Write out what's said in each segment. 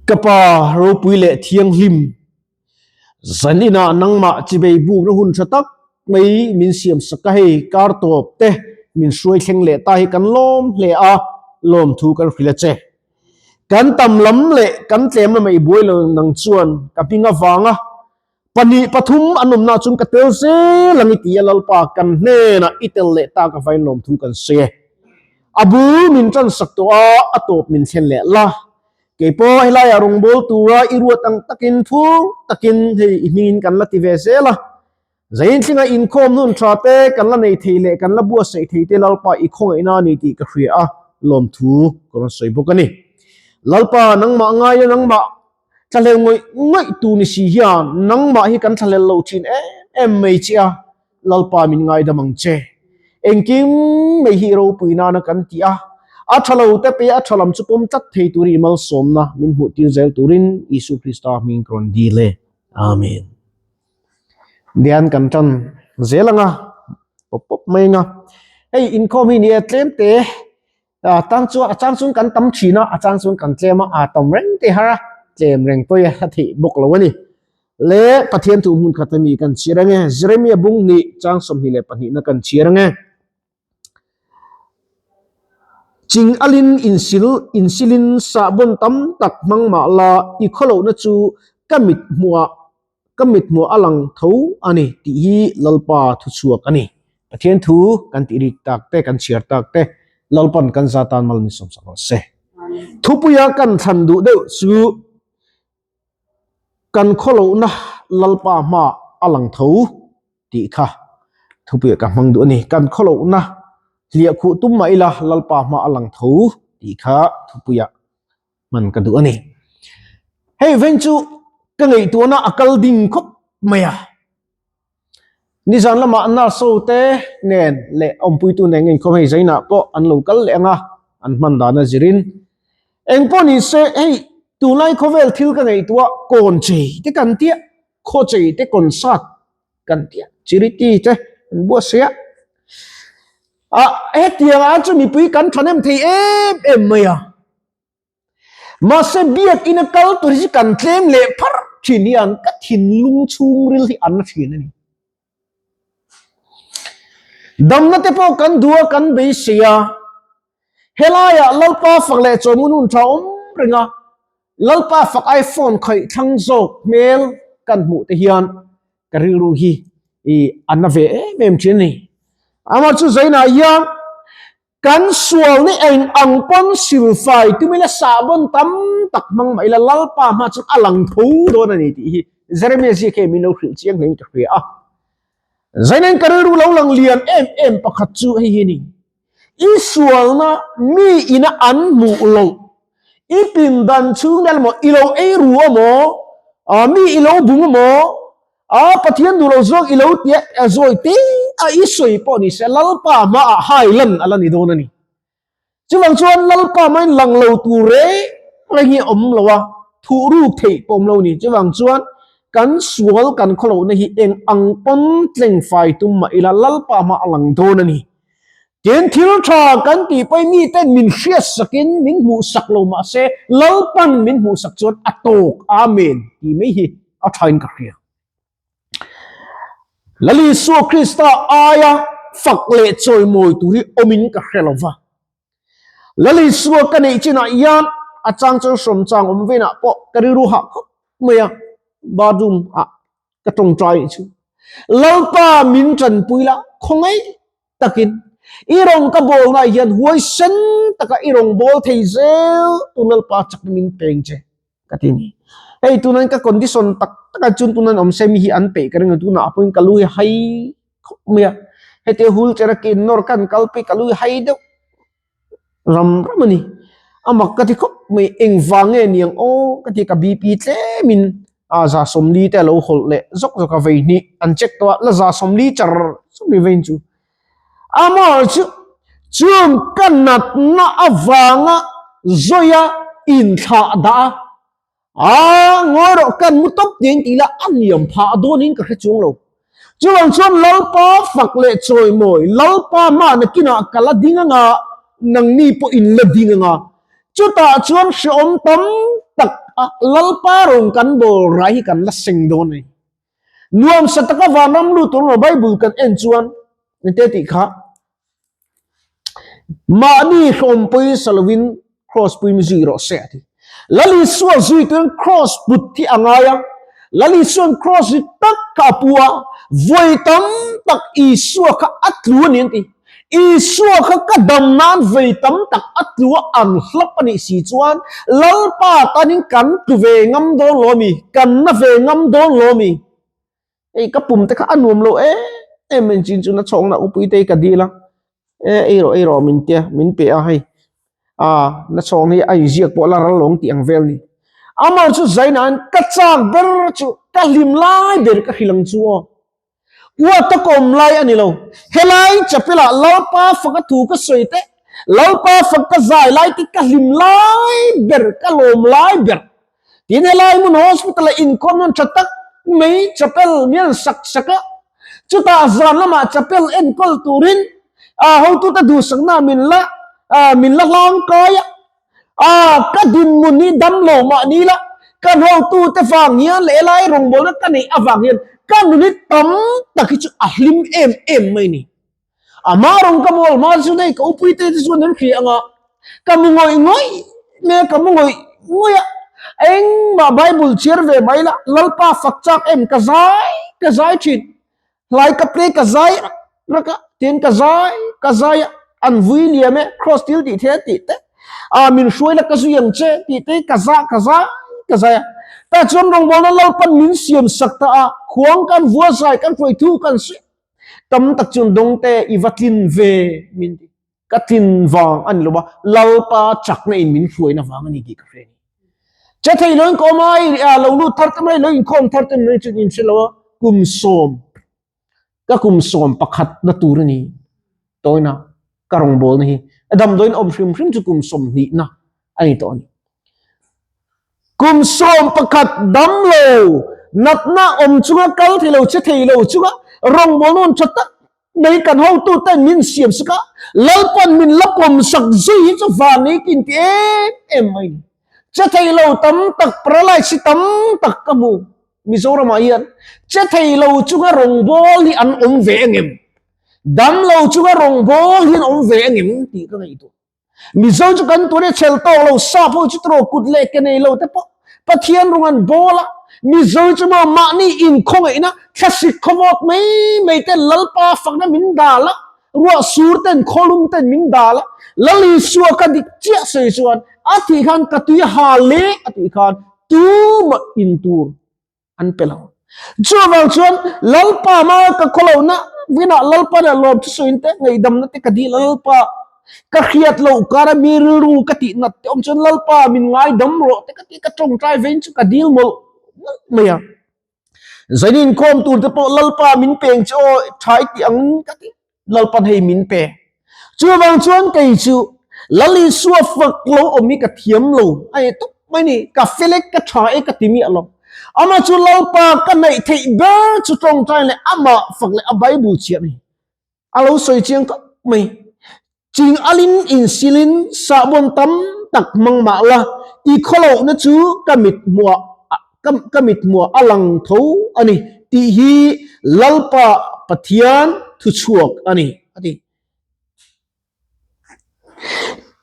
Ka Pa ropui leh thianghlim, zaninah nangmah chibei bukna hun tha tak mai min siam sak a, hei kar tawp te min hruai thleng leh ta hi kan lawm hle a, lawmthu kan hrilh a che. Kan tam lam leh kan tlem lamah i buai lo nang chuan ka hming avanga Pahnih pathum an awmna chuan ka tel zel ang i ti a, Lalpa kan hnenah i tel leh tak avain lawmthu kan sawi e. A bul min tan sak tawh a, a tawp min thlen leh la. Keipawh helaiah rawngbâwl tura i ruat ang takin phur takin hei i hmingin kan la ti ve zel a. Zaintlinga inkhawm nun tha te kan la nei thei leh kan la buatsaih thei te Lalpa i khawngaihna a ni tih ka hria a, lawmthu ka rawn sawi bawk a ni. Lalpa nangmah ngaia nangmah Thlahlel ngawih ngawih tu ni si hian nangmah hi kan thlahlel lo thin em em mai che a, Lalpa min ngaidam ang che. Engkim mai hi ropui nana kan ti a, a tha lo te pei a tha lam chu pawm tlat thei turin i malsawmna min hmuh tir zel turin Isu Krista hming ka rawn dil e. Amen. Dian kan tan zel anga, pawp pawp mai anga. Hei inkhawm hi ni e tlem te A tang chuan a chang chuan kan tam thin a, a chang chuan kan tlem a, a tam reng te har a, tlem reng pawh a theih bawk lo a ni. Le Pathian thu hmun khat ami kan chhiar ange, Jeremia bung hnih chang 22 na kan chhiar ange. Ching alin insil insilin sahbawn tam tak hmang mah la i khawlohna chu ka mit hmuhah ka mit hmuh a lang tho a ni tih hi Lalpa thuchhuak a ni. Pathian thu kan tih rik tak te, kan chhiar tak te, Lalpan kan za tan mal min sawmsak rawh se. Thupuia kan thlan duh deuh chu kan khawlohna Lalpa hma a lang tho tih kha thupuia ka hmang duh a ni. Kan khawlohna hliah khuh tum mah ila Lalpa hma a lang tho tih kha thupuia hman ka duh a ni. Hei veng chu ka ngaihtuahna a kal ding khawp mai a. Nizan lamah nurse ho te nen leh awmpuitu nen ngei khawm hei zainah pawh an lo kal leh ang a, an hman dan a zirin. Eng pawh ni se hei tunlai khawvel thil ka ngaihtuah kawn chei te kan tia, khaw chei te concert kan tia, charity te an buatsaih a. Ah hetiang ah chu mipui kan thahnem thei em em mai a. Mahse biakin a kal tur hi kan tlem leh phar thin hian ka thinlung chhungril hi an na thin a ni. Damna te pawh kan duh a kan beisei a, helaiah Lalpa fak leh chawhmun hun tha awm reng a, Lalpa fak ai phone khawih thlang zawk hmel kan hmuh te hian ka rilru hi i a na ve em em thin a ni. Amah chu zainah hian Kan sual ni eng ang pawn silfai tumila sahbawn tam tak hmang mah ila Lalpa hma chuan a lang tho dawn a ni tih hi Jeremia ziak hian min lo hrilh chiang hlein ka hria a. Zainen ka rilru lo lang lian em em pakhat chu hei hi a ni. I sualna mi ina an hmuh loh, i pindan chhung vel emaw, i lo ei ru emaw, mi i lo bung emaw, A Pathian duh lo zawk i lo tia a zawi te a i sawi pawh ni se Lalpa hmaah hai lan a la ni dawn a ni. Chuvang chuan Lalpa hmain lang lo tur reng reng hi a awm lo a, thuh ruk theih pawh awm lo a ni. Chuvang chuan kan sual kan khawlohna hi eng ang pawn tleng fai tum mah ila Lalpa hmaah a lang dawn a ni. Tin, thil tha kan tih pawhin miten min hriatsakin min hmuhsak lo mah se Lalpan min hmuhsak chuan a tawk, Amen tih mai hi a thain ka hria. Lal Isua Krista aia fak leh chawimawi tur hi awmin ka hre lo va. Lal Isua ka neih chinah hian a chang chuan hrawm chang awm venah pawh ka rilru hah khawp mai a, bathroom ah ka tawngtai chu. Lalpa min tanpui la, khawngaih takin i rawn ka bawlnaah hian huaisen taka i rawn bawl thei zel tu Lalpa chak min peng che. Ka ti ni. Hei tunan ka condition tak tak a chun tunan awm se mi hi an peih ka ring a tunah pawhin ka lui hai khawp mai a. Heti hul chera ke nawr kan kal pei ka lui hai deuh ram ram a ni. A mak ka ti khawp mai engvang nge niang aw ka ti ka BP tlemin a za 40 te a lo hawlh leh zawk zawk a vei hnih an check tawh a la za 40 char char mai vein chu. Amah chu chung ka natna avanga zawia inthlah dah a, a ngawi rawh kan mu tawp tiin tih ila a niam phah dawnin ka hre chuang lo. Chuvang chuan Lalpa fak leh chawimawi, Lalpa hmana kinah ka la ding anga, nangni pawh in la ding anga, chutah chuan hrehawm tam tak a Lalpa rawn kan bawl rai hi kan la seng dawn a ni. Nuamsa taka vanram lut tur emaw Bible kan en chuan engte tih kha mahni hlawmpui sa lovin cross pui mi zui rawh se a ti. Lal Isua zui turin cross put hi a ngai a, Lal Isua'n cross ri tak kha a pu a, vawi tam tak Isua kha a tlu a ni an ti. Isua kha ka dam nan vawi tam tak a tlu a, an hlap a nih si chuan Lalpa tanin kan tlu ve ngam dawn lo a mi? Kan na ve ngam dawn lo a mi? Hei ka pum te kha a nuam lo em em mai chin chu na chhawkna upui te hi ka dil a, e ei rawh ei rawh min tia min pe a hei a na chhawkna hi a inziak pawh la ral lawng tih ang vel ni. Amah chu zainain ka chak ber chu ka hlim lai ber ka hrilh ang chu aw. Uat a kawm lai a ni lo. Helai chapel ah Lalpa fak a thu ka sawi te, Lalpa fak ka zai lai te ka hlim lai ber ka lawm lai ber. Tin helai hmun hospital ah inkhawm nawn tha tak mai chapel mial sak sak a, chutah zan lamah chapel enkawl turin a hotute duhsakna min la min la hlang kai a, a ka dinhmun hi dam lo mah ni la kan hotute vang hian leh helai rawngbawlna ka neih avang hian ka nun hi tam tak hi chu a hlim em em mai a ni. Ama rawng ka mawl hma chu nei ka upui te te chuan an hria anga ka mu ngawih ngawih nge ka mu ngawih ngawih a engmah Bible chhiar ve mai la Lalpa fak chak em ka zai ka zai thin hlai ka play ka zai rak rak a tin ka zai ka zai a an vui liam e cross til tih the tih te a min hruai la ka zui ang che tih te ka za ka zai ka zai a tah chuan rawngbawlna Lalpan min siam sak ta a khuang kan vua zai kan hruai thu kan sawi Tam tak chuan dawngte i va tlin ve min ti. Ka tlin vang a ni lo va, Lalpa chakna in min hruaina vang a ni tih ka hre a ni. Che thei lo in ka awm a, i lo lut thar te mai, lo inkhawm thar te mai chuan in hre lo a, kum sawm, ka kum sawm pakhat na tur a ni tawina ka rawngbawlna hi. A damdawiin awm hrim hrim chu kum 20 na a ni tawh a ni. Kum 11 dam lo, natna awm chunga kal thei lo, che thei lo chunga rawngbawlna hun tha tak mai kan hotuten min siam sak a, Lalpan min la pawm sak zui hi chu van ei kin ti em em mai ni. Che thei lo tam tak, paralyze hi tam tak ka hmu Mizoramah hian. Che thei lo chunga rawngbâwl hi an awm ve engem? Dam lo chunga rawngbâwl hi an awm ve engem tih ka ngaihtuah. Mizo chu kan tun e chhel tawk lo, sap ho chu tiraw kut leh ke nei lo te pawh Pathian rung an bawl a, Mizo chu maw mahni inkhawngaihna thlasik khawvawt mai mai ten Lalpa fakna min dal a, ruah sur ten khawlum ten min dal a, Lal Isua ka dik chiah sawi chuan a tih khan ka tui ha le a tih khan tumah in tur an pe lo. Chuvang chuan Lalpa ma ka khawlohna vinah Lalpa nen lawm chu sawiin te ngaihdamna te ka dil a Lalpa ka hriat loh kara mi rilru ka tih nat te awm chuan Lalpa min ngaidam rawh te ka ti ka tawngtai vein chu ka dil mawlh mawlh mai a. Zain inkhawm tur te pawh Lalpa min peng che aw tha i tih ang ka ti. Lalpan hei min pe. Chuvang chuan kei chu Lal Isua fak lo awm hi ka thiam lo a ni tawp mai ni. Ka fel e, ka tha e ka ti miah lo. Amah chu Lalpa ka neih theih ber chu tawngtai leh amah fak leh a Bible chhiah ni. A lo sawi chiang khawp mai. Ching alin insilin sahbawn tam tak hmang mah la, i khawlohna chu ka mit hmuah ka mit hmuah a lang tho a ni tih hi Lalpa Pathian thuchhuak a ni a ti.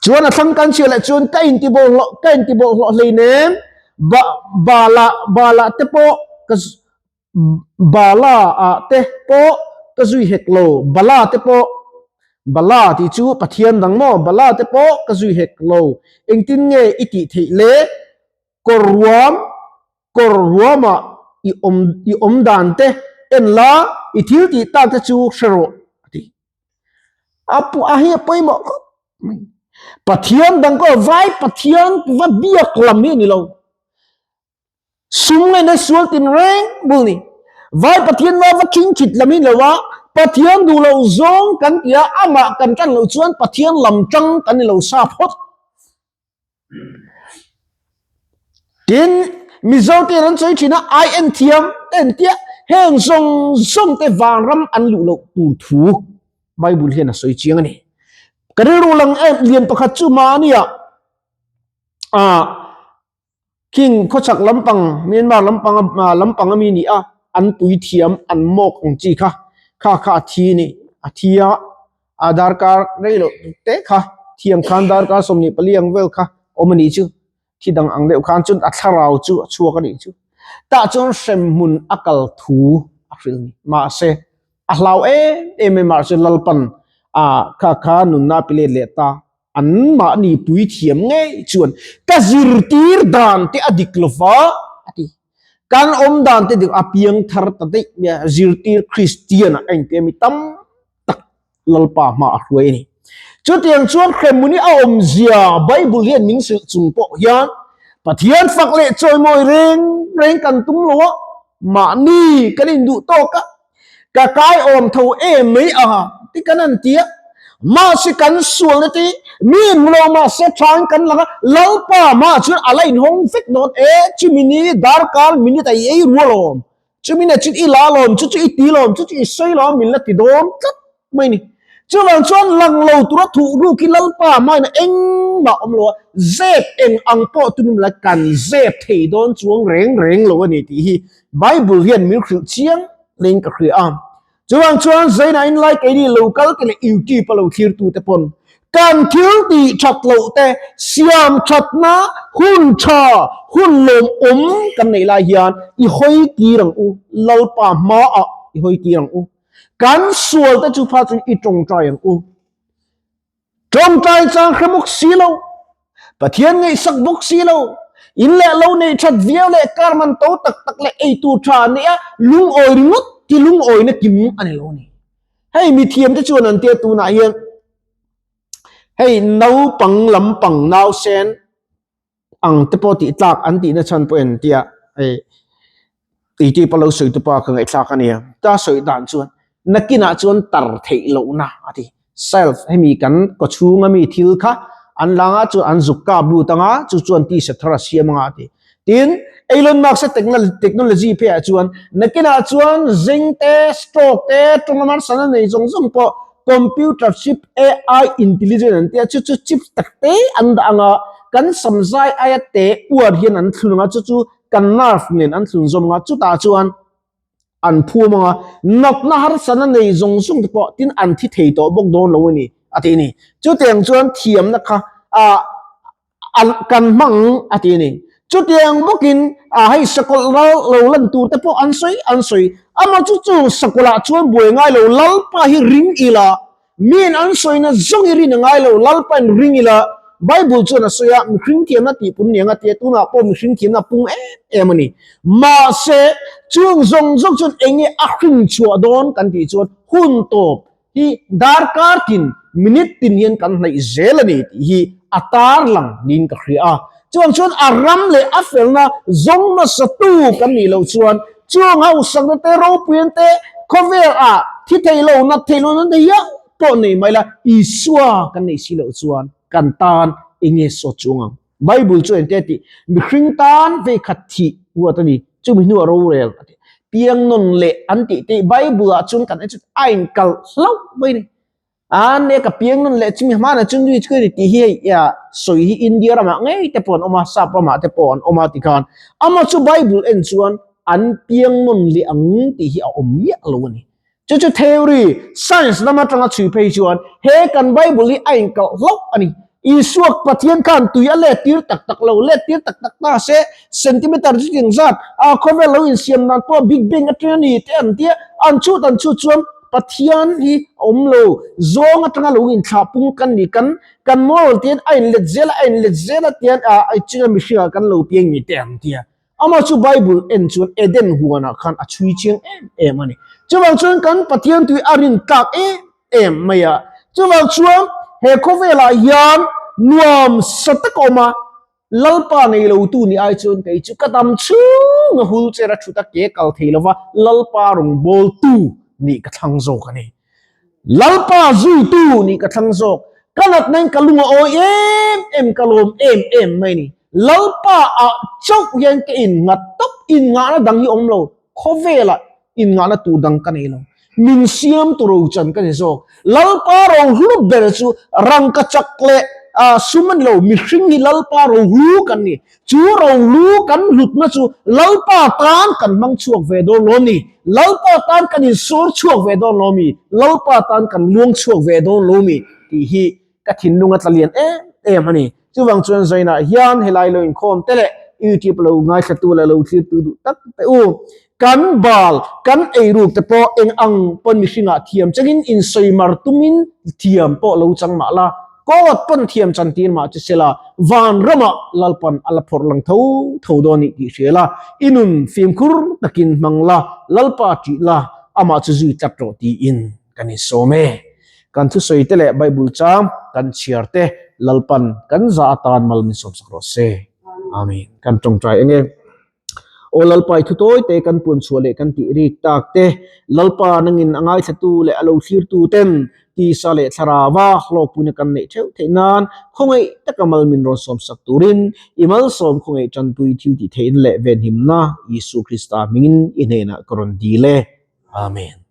Chuan a thlang kan chhiah leh chuan ka intibawlhhlawh ka intibawlhhlawh hleinem ba bala bala te pawh ka Bala ah te pawh ka zui hek lo, Bala te pawh, Bala tih chu Pathian dang maw, Bala te pawh ka zui hek lo, engtin nge i tih theih le? Kawr ruam, kawr ruamah i awm, i awm dan te en la, i thil tih tak te chu hre rawh a ti. A pu a hi a pawimawh khawp mai. Pathian dang pawh vai Pathian va biak lam hi a ni lo. Sum ngaihna sual tin reng bul ni. Vai Pathian va va khing khit lam hi lo a, Pathian duh loh zawng kan ti a, amah kan tan loh chuan Pathian lam tang kan ni lo sa phawt. Tin, Mizo te an sawi thin a, ai en thiam te an tia, heng zawng zawng te vanram an luh loh tur thu Bible hian a sawi chiang a ni. Ka rilru lang em lian pakhat chu mahnia ah. King khawchhak lampang, Myanmar lampang a lampang a mi ni a, an puithiam an mawk ang chi kha, kha kha a thi ni, a thi a, a darkar rei loh te kha thiang khan darkar 24 ang vel kha awm a nih chu, thi dang ang deuh khan chuan a thlarau chu a chhuak a nih chu. Tah chuan hremhmun a kal thu a hrilh ni. Mahse, a hlau em em mai mahse Lalpan a kha kha nunna a pe let leh ta. An mahni puithiam ngei chuan ka zirtir dan te a dik lo va a ti. Kan awm dan te dik a piang thar ta daih mai a, zirtir Kristian ah a inpe a mi tam tak Lalpa hma a hruai a ni. Chutiang chuan hremhmun hi a awmzia Bible hian min hrilh chung pawh hian Pathian fak leh chawimawi reng reng kan tum lo a, mahni kan induh tawk a, Ka kai awm tho em mai a ti kan an ti a, mahse kan sualna te mi in hmu lo mahse thain kan lang a, Lalpa mah chuan a la inhawng vek dawn e, chumi ni darkar minute a i ei rual awm, chumi na chu i la lawm, chu chu i ti lawm, chu chu i sawi lawm min la ti dawn tlat mai ni. Chuvang chuan lang lo tura thuh ruk hi Lalpa hmain engmah awm lo a, zep eng ang pawh tum la kan zep thei dawn chuang reng reng lo a ni tih hi Bible hian min hrilh chiang hlein ka hria a. Chuvang chuan Zaina in lai keini lo kal te leh YouTube a lo thlir tu te pawn kan thil tih that loh te siam thatna hun tha hun lawmawm kan neih lai hian i hawi tir ang u, Lalpa hmaah i hawi tir ang u. Kan sual te chu pha chu i tawngtai ang u. Tawngtai chang hre bawk si lo, Pathian ngaihsak bawk si lo, in leh lo neih that viau leh kar man to tak tak leh ei tur tha an neih a, lungawi ringawt hi lungawina kim a ni lo a ni. Hei mithiam te chuan an tia tunah hian hei naupang lampang nausen ang te pawh tih tlak an tihna chhan pawh en tia hei titi pawh lo sawi tupa ka ngaihthlak a nia ta sawi dan chuan nakinah chuan tar theih lohna a ti self hemi kan kaw chhunga mi thil kha an langa chuan an zuk kap lut anga chu chuan tisa thar a siam anga a ti tin Elon Musk a technology phei ah chuan nakinah chuan zeng te stroke te tawng sana nei zawng zawng pawh computer chip AI intelligent an tia chu chu chip tak te an dah anga kan samzai aia te uar hian an thlun anga chu chu kan nerve nen an thlun zawm anga chutah chuan an phum anga natna harsatna nei zawng zawng te pawh tin an thi thei tawh bawk dawn lo a ni a ti a ni chutiang chuan thiamna kha ah kan hmang a ti a ni. Chutiang bawkin a hei sakawlh ral lo lan tur te pawh an sawi an sawi. Amah chu chu sakawlh ah chuan buai ngai lo Lalpa hi ring ila, miin an sawina zawng hi rin a ngai lo Lalpa in ring ila, Bible chuan a sawi a, mihring thiamna tih pun ni ang a ti a, tunah pawh mihring thiamna a pung em em a ni. Mahse, chung zawng zawng chuan eng nge a hrin chhuah dawn kan tih chuan hun tawp hi darkar tin, minute tin hian kan hnaih zel a ni tih hi a tarlang niin ka hria a. Chuvang chuan a ram leh a felna zawng hmasa tu kan nih loh chuan chung hausakna te, ropuian te, khawvel ah thi thei lo, nat thei lo nan te hial pawh nei mai la, Isua kan neih si loh chuan kan tan eng nge sawt chuang ang? Bible chu engte a tih? Mihring tan vei khat thih huat a ni. Chumi hnuah rorel a ti. Piang nawn leh an tih te Bible ah chuan kan en chu a inkalh hlauh mai a ni. A ne ka piang nawn leh chumi hmanah chuan nui chu ka ni tih hi hei sawi hi India ramah ngei te pawh an awm a, Sap ramah te pawh an awm a tikhan amah chu Bible en chuan an piang nawn leh ang tih hi a awm miah lo a ni. Chu chu theory, science lam atanga chhui phei chuan he kan Bible hi a inkalh hlauh a ni. Isua Pathian khan tui a let tir tak tak lo, let tir tak tak ta se centimeter chu ting zat a khawvel lo insiam dan pawh Big Bang atang a ni te an tia, an chhut an chhut chuan Pathian hi a awm lo, zawng atanga lo inthlah pung kan ni, kan kan moral te hian a inlet zel a, a inlet zel a tian a chinga mihringah kan lo piang ni te an tia. Amah chu Bible en chuan Eden huanah khan a chhui chiang em em a ni. Chuvang chuan kan Pathian tui a rin tlak em em mai a. Chuvang chuan he khawvelah hian nuam sa tak a awm a, Lalpa nei lotu ni ai chuan kei chu ka dam chhung a wheelchair a thut a ke kal thei lova Lalpa rawngbawltu nih ka thlang zawk a ni. Lalpa zuitu nih ka thlang zawk. Ka natna in ka lung a awi em em, ka lawm em em mai ni. Lalpa ah chauh hian ka innghat tawp, inngahna dang hi awm lo, khawvelah inngahna tur dang ka nei lo. Min siam tu rochan ka ni zawk. Lalpa ro hlu ber chu rangkachak leh. sum a ni lo, mihring hi Lalpa rohlu kan ni. Chu rohlu kan hlutna chu Lalpa tan kan hmang chhuak ve dawn lo ni? Lalpa tan kan insawr chhuak ve dawn lo mi? Lalpa tan kan luang chhuak ve dawn lo mi? Tih hi ka thinlung a tla lian em em a ni. Chuvang chuan Zainah hian helai lo inkhawm te leh YouTube lo ngaithlatu leh lo thlirtu duh tak te u, kan bal, kan eiruk te pawh eng ang pawn mihringah thiam changin insawimar tumin thiam pawh lo chang mah la, Court pawn thiam chan tir mah che sela, van ramah Lalpan a la phawrh lang tho tho dawn nih tih hria la, i nun fimkhur takin hmang la, Lalpa ṭih la, amah chu zui tlat rawh tiin kan insawm e. Kan thusawi te leh Bible chang kan chhiar te Lalpan kan za atan mal min sawmsak rawh se. Amen. Kan tawngtai eng e. Aw Lalpa i thutawi te kan puan chhuah leh kan tih rik tak te, Lalpa nangin a ngaithlatu leh a lo thlirtu ten tisa leh thlarava hlawkpuina kan neih theuh theih nan khawngaih taka mal min rawn sawmsak turin i malsawm khawngaih tanpui thil tih theihna leh venhimna Isu Krista hmingin i hnenah ka rawn dil e. Amen.